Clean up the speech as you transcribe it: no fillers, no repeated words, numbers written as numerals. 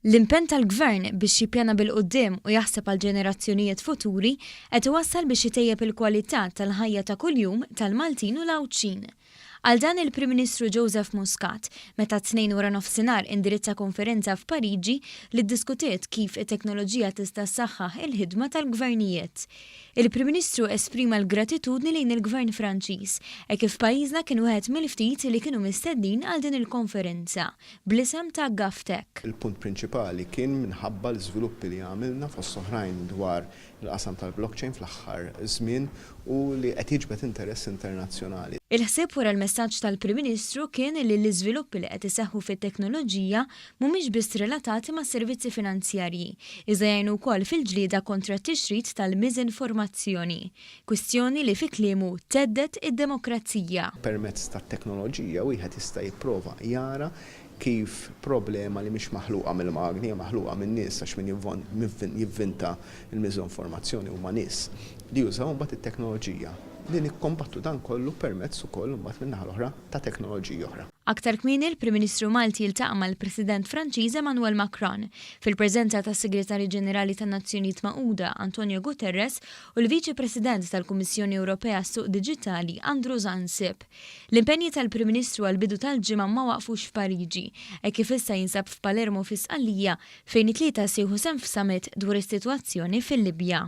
L-impenn tal-Gvern biex jippjana bil-quddiem u jaħseb għall-ġenerazzjonijiet futuri qed iwassal biex itejjeb il-kwalità tal-ħajja ta' kuljum tal-Maltin u l-Għawdxin. Qal dan il-Prim Ministru Joseph Muscat meta t-Tnejn waranofsinhar indirizza konferenza f'Pariġi li ddiskutiet kif it-teknoloġija tista' ssaħħaħ il-ħidma tal-gvernijiet. Il-Prim Ministru esprima l-gratitudni lejn il-Gvern Franċiż hekk kif pajjiżna kien wieħed mill-ftit li kienu mistednin għal din il-konferenza bl-isem ta' GovTech. Il-punt prinċipali kien minħabba l-iżviluppi li għamilna fost oħrajn dwar il-qasam tal-blockchain fl-aħħar żmien u li qed jiġbed interess internazzjonali. Il-ħsieb wara l-messaġġ tal-Prim Ministru kien li l-iżviluppi li qed iseħħu fit-teknoloġija mhumiex biss relatati mas-servizzi finanzjarji, iżda jgħinu wkoll fil-ġlieda kontra t-tixrid tal-miżinformazzjoni. Kwistjoni li fi kliemu thedded id-demokrazija. Permezz tat-teknoloġija wieħed jista' jipprova jara kif problema li mhix maħluqa mill-magni, hija maħluqa min-nies għax min jivvinta l-miżinformazzjoni huma nies li jużaw imbagħad it-teknoloġija li nikkombattu dan kollu permezz ukoll imbagħad min-naħa l-oħra ta' teknoloġiji oħra. Aktar kmieni l-Prim Ministru Malti ltaqa' mal-President Franċiż Emmanuel Macron, fil-preżenza tas-Segretarju Ġenerali tan-Nazzjonijiet Magħquda, Antonio Guterres, u l-Viċi President tal-Kummissjoni Ewropea għas-Suq Diġitali, Andrus Ansip. L-impenji tal-Prim Ministru għall-bidu tal-ġimgħa ma waqfux f'Pariġi, hekk kif issa jinsab f'Palermo fi Sqallija fejn it-Tlieta se jieħu sehem f'summit dwar is-sitwazzjoni fil-Libja.